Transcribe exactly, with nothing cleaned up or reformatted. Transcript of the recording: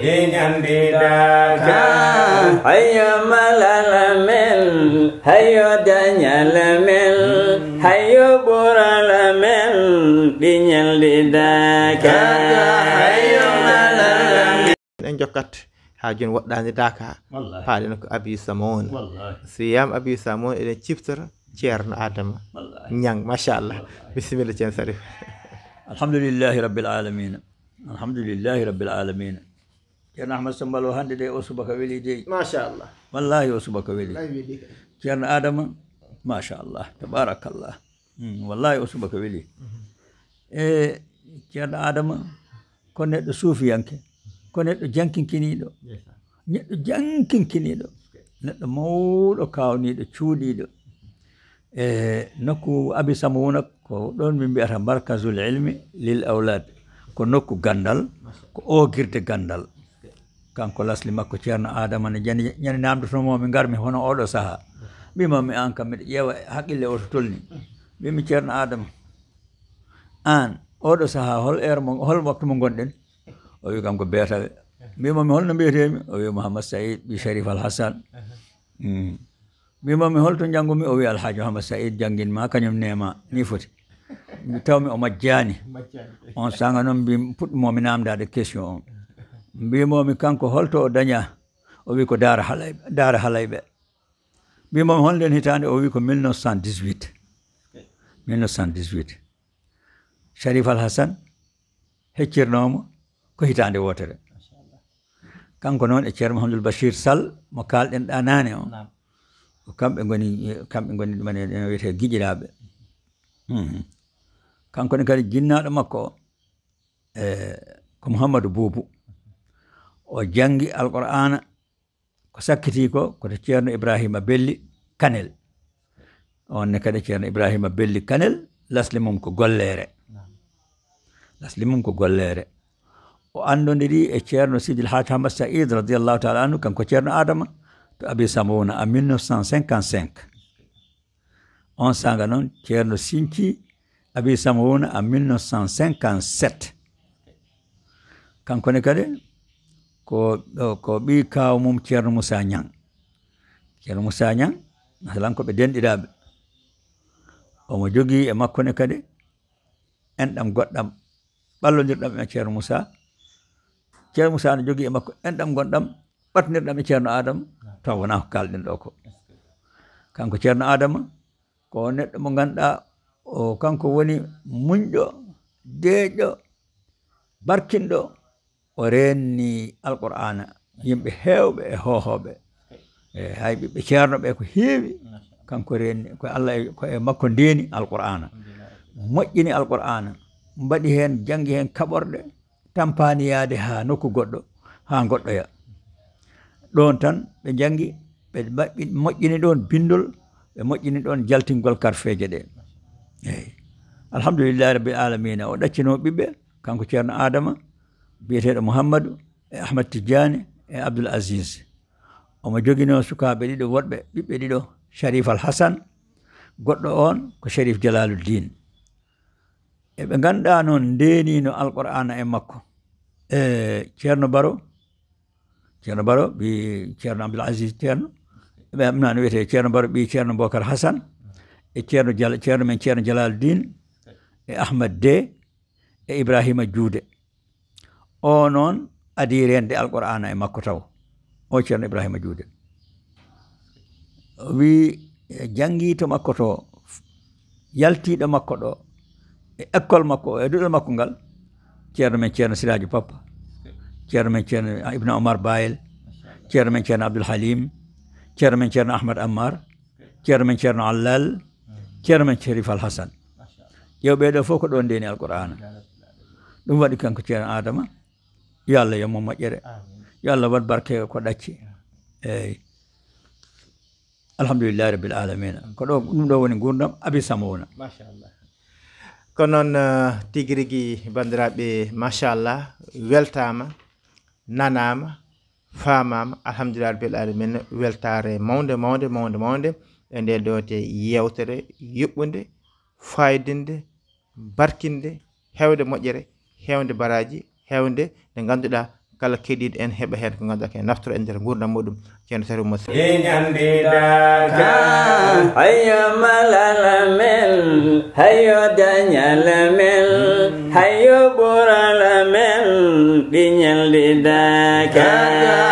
Iñan ɗiɗaaka. Hayo malal men, hayo dañal men, hayo ɓural men, ɗiñal ɗiɗaaka. Hayo malal men. En jokkat haa jooni woɗɗaande daaka. Wallahi. Paaɗen ko Abi Samona. Wallahi. Siyam Abi Samona, eɗen ciftora Ceerno Adama. Wallahi. Ñang, machallah. Wallahi. Bisimilla, Ceerno Sarif. Alhamdulillahi rabbil alamina. Alhamdulillahi rabbil alamina. Ceerno Ahmad Sambalo, hannde de o subaka weli dey. Machallah. Wallahi o subaka weli. Wallahi weli kay. Ceerno Adama, machallah, tabarakallah. Mm, wallahi o subaka weli. E Ceerno Adama ko neɗɗo suufiyanke, ko neɗɗo jankinkiniiɗo. Ndeysaan. Neɗɗo jankinkiniiɗo, neɗɗo mawɗo kaawniiɗo, cuuɗiiɗo. E nokku Abi Samuna, ko ɗon min mbiyata markazul ilmi lil awlad, ko nokku ganndal, ko oogirde ganndal. Kanko lasli makko Ceerno Adama ne jani, ñande namdotomo mi ngarmi hono oɗo saha. Mbimo mi, an kam miɗo ƴeewa haqqille o to tolni. Mbimi, Ceerno Adama, an oɗo saha hol heure mo, hol waktu mo ngonɗen? O wi kanko beetawe. Mbimo mi, holno mbiyetemi? O wi Mouhammad Saïd bi Sharif Al Hassan. Mm. Mbimo mi, holto njanngu mi? O wi Alhaji Mouhammad Saïd janngin ma, kañum nema, ni foti. Mi tawmi o majjani. On sanga noon mbi puɗɗimo mi namdade question on. Mbimo mi, kanko holto o daña? O wi ko Daara Halayɓe, Daara Halayɓe. Mbimo mi, hol nden hitaande? O wi ko mille neuf cent dix-huit. Mille neuf cent dix-huit. Sharif Al Hassan heccirnoomo ko hitaande wootere. Kanko noon e Ceerno Mouhamadoul Bachir Sall mo kaalɗen ɗa naane o. Naam. Ko kamɓe ngoni, kamɓe ngoni ɗumen, ene wiyetee giƴiraaɓe. Mhm. Kanko ne kadi jinnaaɗo makko o, e, ko Mouhamadou Boubou. O janngi Alqur'aana, ko sakkiti ko, ko to Ceerno Ibrahima Belli Kanel. On ne kadi Ceerno Ibrahima Belli Kanel, lasli mum ko golleere. Naam. Lasli mum ko golleere. O anndondiri e Ceerno Sidil Haaj Ahmad Saïd radiyallahu taala anhu, kanko Ceerno Adama, to Abi Samuna en mille neuf cent cinquante-cinq. On sanga noon, Ceerno sinci Abi Samuna en mille neuf cent cinquante-sept. Kanko ne kadi ko, ko ɓii kaaw mum Ceerno Moussa Niang. Ceerno Moussa Niang, masalan, ko ɓe denɗiraaɓe. Omo jogii e makko ne kadi enɗam goɗɗam ɓallondirɗam e Ceerno Moussa. Ceerno Moussa ne jogii e makko enɗam gonɗam ɓattondirɗam e Ceerno Adama, taw wonaa ko kaalɗen ɗo ko. Kanko Ceerno Adama ko neɗɗo mo ngannduɗaa o, kanko woni muñɗo, deeƴɗo, barkinɗo. O reenni Alqur'aana yimɓe heewɓe e hoohooɓe. E hay ɓiɓɓe Ceerno ɓe ko heewi, kanko reenni, ko Allah e, ko e makko ndeeni Alqur'aana. Moƴƴini Alqur'aana, mbaɗi heen, janngi heen kaɓorɗe, tampaani yaade haa nokku goɗɗo, haa ngoɗɗoya. Ɗoon tan ɓe njanngi, ɓe mbaɗi, moƴƴini ɗoon binndol, ɓe moƴƴini ɗoon jaltingol karfeeje ɗe. Eey. Alhamdulillahi rabbil aalamiina, o ɗaccinoo ɓiɓɓe, kanko Ceerno Adama, biyeteeɗo Mouhammadu e Ahmad Tidiane e Abdoul Aziz. Omo joginoo sukaaɓe ɗiɗo woɗɓe, ɓiɓɓe ɗiɗo, Sharif Al Hassan, goɗɗo oon ko Sharif Jalaluddin. Eɓe ngannduɗaa noon ndeenino Alqur'aana e makko. E Ceerno Baro, Ceerno Baro, ɓii Ceerno Abdoul Aziz Ceerno. Ɓe am nano wiyetee Ceerno Baro, ɓii Ceerno Bokar Hassan. E Ceerno Jal-, Ceerno men Ceerno Jalaluddin. E Ahmad De. E Ibrahima Juude. O noon adii reende Alqur'aana e makko taw. O Ceerno Ibrahima Juude. O wii, e, janngii to makko to, yaltiiɗo makko ɗo, e école makko o, e duɗal makko ngal, Ceerno men Ceerno Siraaji Pappa, Ceerno men Ceerno Ibn Omar Bayel, Ceerno men Ceerno Abdoul Halim, Ceerno men Ceerno Ahmad Ammar, Ceerno men Ceerno Allal, Ceerno men Cherif Al Hassan. Ƴeew ɓee ɗoo fof ko ɗoon ndeeni Alqur'aana. Ɗum waɗi kanko Ceerno Adama, yo Allah yo mo moƴƴere. Amiin. Yo Allah waɗ barke ko ɗacci. Eey. Alhamdulillahi rabbil alamina. Ko ɗo, ɗum ɗo woni nguurndam Abi Samowna. Machallah. Ko noon, eh, tigi rigi, banndiraaɓe, machallah, weltaama, nanaama, faamaama. Alhamdulillahi rabbil alamina. Weltaare mawnde, mawnde, mawnde, mawnde e nde ɗo te yeewtere yuɓɓunde, faaydinde, barkinde, heewde moƴƴere, heewde baraaji, heewde nde ngannduɗaa kala keɗiiɗo en heɓa heen ko ngannduɗaa ko en naftoro e nder nguurndam muɗum. Ceerno Saliou Moussa. Ɗi ñalɗi daaka, hayo malal men, hayo dañal men, hayo ɓural men, ɗi ñalɗi daaka.